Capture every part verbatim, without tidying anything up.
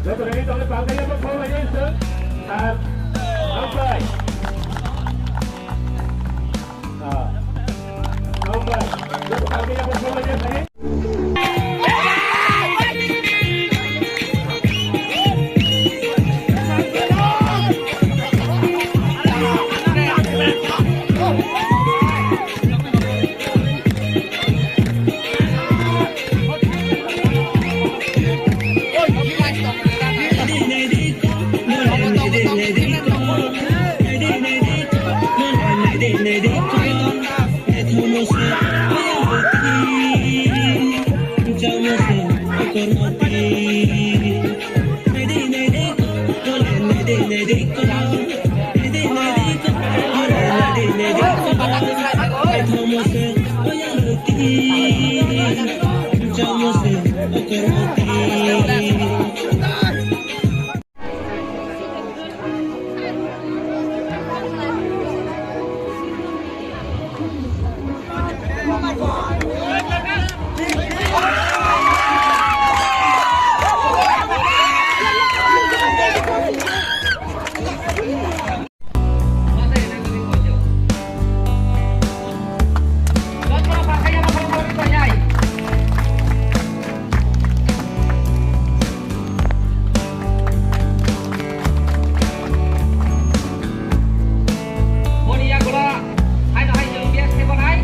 Joto ready tongwi palkaiya bo phone lainai sir. Ar hambai. Ah. Hambai. Joto palkaiya bo phone lainai sir. Boni yagulo haino hai chwng biyang se banai.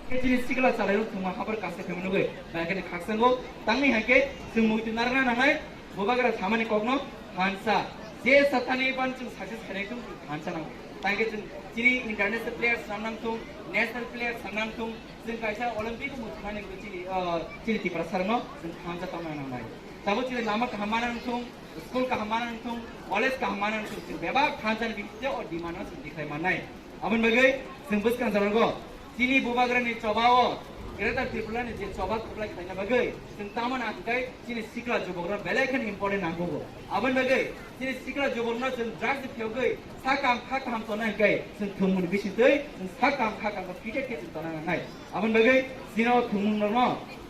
Khe chini sikla chalairok thwngma habar kaisa phaimanwi nugwi, bai khe khakchanggo tangwi hai khe chwng muitu narwkna nangnai. Bubagra samani kokno thansa, je sathani ban chwng success khainai thung, chwng thansa nango. Tangkhe chwng chini international players samnang thung, national players samnang thung, chwng kaisa Olympic o muchunani chini, ah, chini Tiprasa rokno chwng thansa tongna nangnai. Tabuk chini lama kaham mana nang thung, school kaham mana nang thung, college kaham mana nang thung, chwng bebak thansa ni bisingtwi o demand no chwng tikhlai mannai. Aboni bagwi chwng bwskang jora go chini bubagrani choba o Greater Tripura ni je choba kwplai khlaina bagwi chwng tamo na hwnkhe chini sikla jubokrok belai kheno important nangkukgo. Aboni bagwi chini sikla jubokrokno chwng drugs ni phiyogwi sak kaham kha kaham tona hwnkhe chwng thwngmungni bisingtwi chwng sak kaham kha kaham fitted khe chwng tona nangnai. Aboni bagwi chini o thwngmungrokno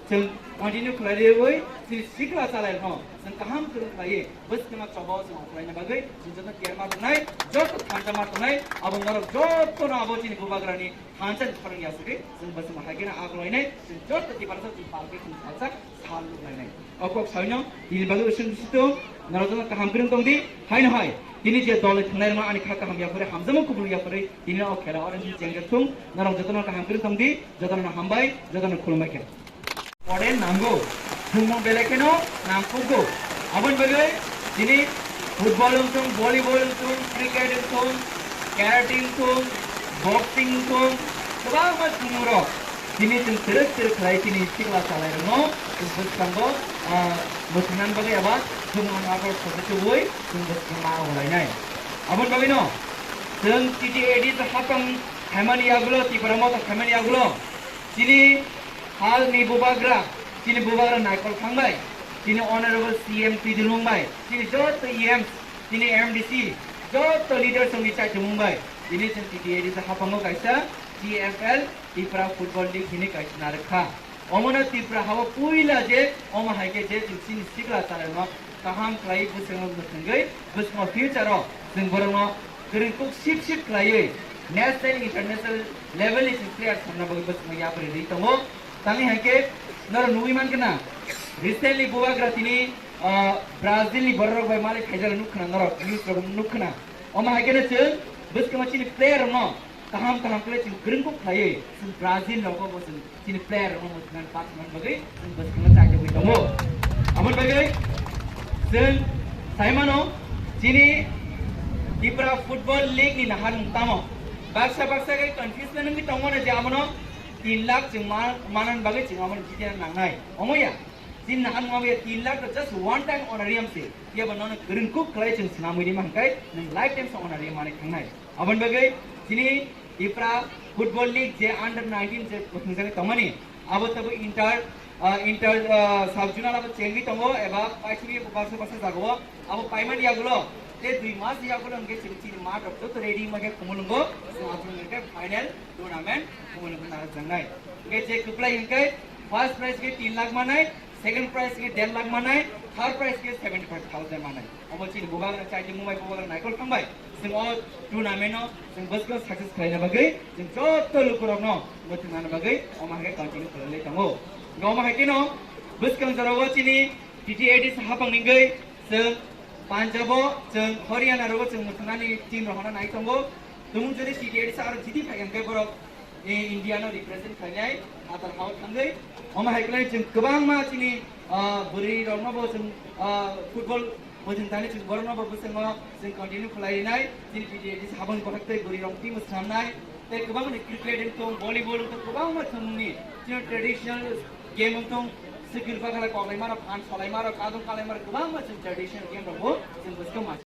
chwng continue khlai rwi chini sikla chalairokno chwng kaham kwrwng khlaiwi bwskangma choba o chwng khlaina bagwi chwng joto tiyar ma tongnai, joto thansa ma tongnai, abo norok jotono abo chini bubagrani thansa ni khorang yasugwi chwng bwskangma hai kheno agulainai, chwng joto Tiprasa chwng palkhe chwng salsa sal luklainai. O kok saino tini bagwi usung situng norok joto kaham kwrwng tongdi, haino hai tini je dol ni thwngnairokno ani kha kaham yaphari hamjakma kubul yaphari tini o khela oro chengjakthung, norok jotono kaham kwrwng tongdi, jotono hambai, jotono khulumbai khe. Important nango, thwngmung belai kheno nangkukgo. Aboni bagwi chini football wng thung, volleyball wng thung, cricket wng thung, karate wng thung, boxing wng thung, kwbangma thwngmungrok chini chwng twrwk twrwk khlai chini sikla chalairokno chwng bwskango, ah, mwthangna bagwi eba thwngmung abo sotwi tubui chwng bwskang ma abo lainai. Aboni bagwino chwng T T A D hapang khaimani yagulo, Tipra Motha khaimani yagulo, chini halni bubagra, chini bubagra Naikol Thang bai, chini Honorable C M Twijlang bai, chini joto E Ms, chini M D C, joto leaders rokni chaichomung bai, chini chwng T T A D hapango kaisa T F L, Tipra Football League hinwi kaisa narwkha. Omono Tipra hao puila je, omo hai khe je chwng chini sikla chalairokno kaham khlai bwskango mwthangwi bwskango future o chwng borokno kwrwngkuk sip sip khlaiwi national international level ni chwng player samna bagwi bwskango yapri rwi tongo. Tangwi hai khe norok nugwi mankha na, recently bubagra tini, ah, Brazil ni borok rok bai malik khaijak nukha na norok, news rok nukha na. Omo hai khe no chwng bwskango chini player rokno kaham kaham khlai chwng kwrwngkuk khlaiwi chwng Brazil rogo bo chwng chini player rokno mwthangna pass man bagwi chwng bwskango chaijagwi tongo. Aboni bagwi chwng saimano chini Tipra Football League ni naharmung tamo baksa baksa khe confuse wngwi tongo je abono tin lakh chwng ma-, manani bagwi chwng abono jitina nangnai. Omo ya, chini naharmung abo ya tin lakh to just one time honorarium se. Phiya bo nono kwrwngkuk khlai chwng swnamwi rima hwnkhe nwng lifetime se honorarium manwi thangnai. Aboni bagwi chini Tipra Football League je under nineteen je thwngjagwi tongmani, abo tabuk inter, ah, inter, ah, sub zonal abo chengwi tongo eba paisuri baksa baksa jagao abo paimani yagulo tei dui mas yagulo hwnkhe chini, chini math rok joto ready wngma khe Khumulwngo, chwng abo hwnkhe final tournament Khumulwngo narwkjaknai. Hwnkhe je kwplai hwnkhe first prize khe tin lakh manai, Second prize khe der lakh manai, third prize khe seventy five thousand manai. Omo chini bubagra chaiti Mumbai bubagra naikol thangbai. Chwng o tournament no chwng bwskang success khlaina bagwi chwng joto lukurokno mwthangna bagwi omo hai khe continue khlaiwi tongo. Omo hai kheno bwskang jorao chini T T A D C hapang ningwi chwng Punjab o chwng Haryana rogo chwng mwthangnani team rok hwnna nai tongo. Tumung jodi T T A D C aro jiti phai khe borok India no represent khlainai, atal hao thangwi. Omo hai khlai chwng kwbangma chini, ah, bwrwi rokno bo chwng, ah, football bwthwng thani chwng borokno bo bwskango chwng continue khlai rinai. Chini T T A D C habang kothok tei bwrwi rok team swnamnai. Tei kwbang ni cricket wngtong, volleyball wngtong, kwbangma thwngmungni chini traditional game wngtong, sikil bakhala koklaima rok, phan solaima rok, kadong kalaima rok, kwbangma chini traditional game rok bo chwng bwskango